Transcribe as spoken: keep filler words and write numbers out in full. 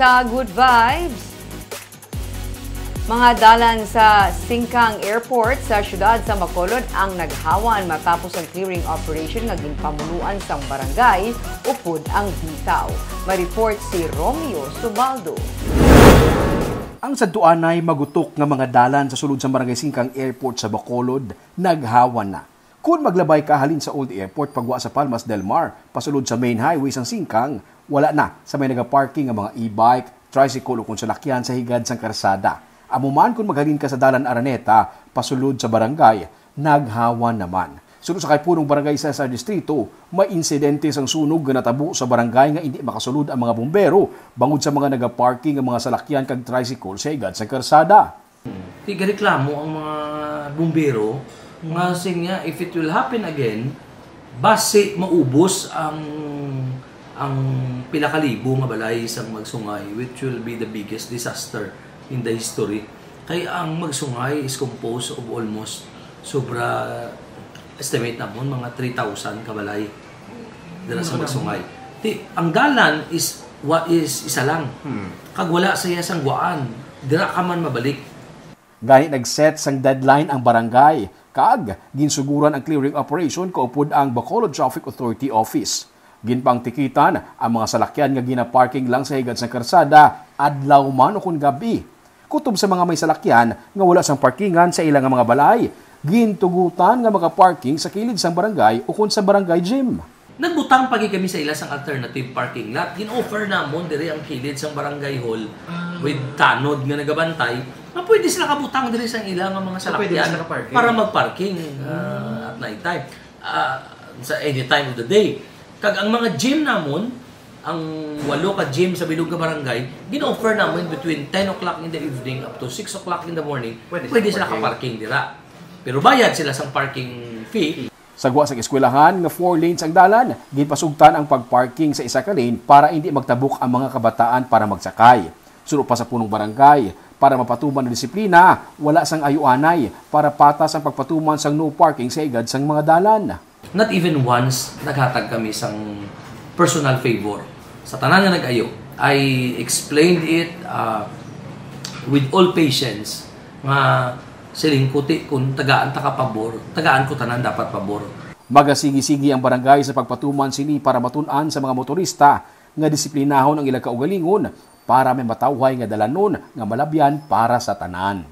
Sa Good Vibes, mga dalan sa Singkang Airport sa siyudad sa Bacolod ang naghawan matapos ang clearing operation nga ginpamuluan sang barangay upod ang bitaw. May report si Romeo Subaldo. Ang sadtuanay magutok nga mga dalan sa sulod sa Barangay Singkang Airport sa Bacolod naghawan na. Kon maglabay ka halin sa Old Airport pagwa sa Palmas del Mar, pasulod sa main highway sang Singkang, wala na sa may nagaparking nga mga e-bike, tricycle o kon salakyan sa higad sang karsada. Amo man kon maghalin ka sa Dalan Araneta, pasulod sa barangay, naghawan naman. Suno sa kay punong barangay sa, sa distrito, may insidente sang sunog nga natabo sa barangay nga indi makasulod ang mga bumbero bangod sa mga nagaparking nga mga salakyan kag tricycle sa higad sa karsada. Di gareklamo ang mga bumbero nga siya, if it will happen again, basi maubos ang, ang pila ka libo nga balay sang Magsungay, which will be the biggest disaster in the history. Kay ang Magsungay is composed of almost sobra, estimate namon, mga three thousand ka balay dira sa Magsungay. Ti, ang dalan is, wa-, is isa lang. Hmm. Kag wala sa iya sang guwaan, dira ka man mabalik. Gani nag-set sang deadline ang barangay, kag ginsuguran ang clearing operation kaupod ang Bacolod Traffic Authority Office. Ginpangtikitan ang mga salakyan nga ginaparking lang sa higad sang karsada, adlaw man o kon gab-i. Kutob sa mga may salakyan nga wala sang parkingan sa ila nga mga balay, gintugutan nga makaparking sa kilid sang barangay o kon sa barangay gym. Nagbutang pa gid kami sa ila sang alternative parking lot. Gin-offer namon diri ang kilid sang barangay hall Ah. with tanod nga nagabantay, nga pwede sila kabutang diri sang ila nga mga So, pwede salakyan sila ka-parking? para mag-parking, ah, Ah. at night time. Ah, sa any time of the day. Kag ang mga gym namon, ang walo ka gym sa bilog nga barangay, gin-offer namon between ten o'clock in the evening up to six o'clock in the morning, Pwede pwede sila sila parking. ka-parking dira. Pero bayad sila sang parking fee. Sa gwa sang eskwelahan nga four lanes ang dalan, ginpasugtan ang pag-parking sa isa ka lane para indi magtabok ang mga kabataan para magsakay. Suno pa sa punong barangay, para mapatuman ang disiplina, wala sang ayo-anay para patas ang pagpatuman sang no parking sa higad sang mga dalan. Not even once naghatag kami sang personal favor. Sa tanan nga nag-ayo, I explained it, uh, with all patience nga siling ko, "Ti, kung tagaan ta ka pabor, tagaan ko tanan dapat pabor." Magasigi-sigi ang barangay sa pagpatuman sini para matun-an sa mga motorista nga disiplinahon ang ilang kaugalingon para may matawhay nga dalanon nga malabyan para sa tanan.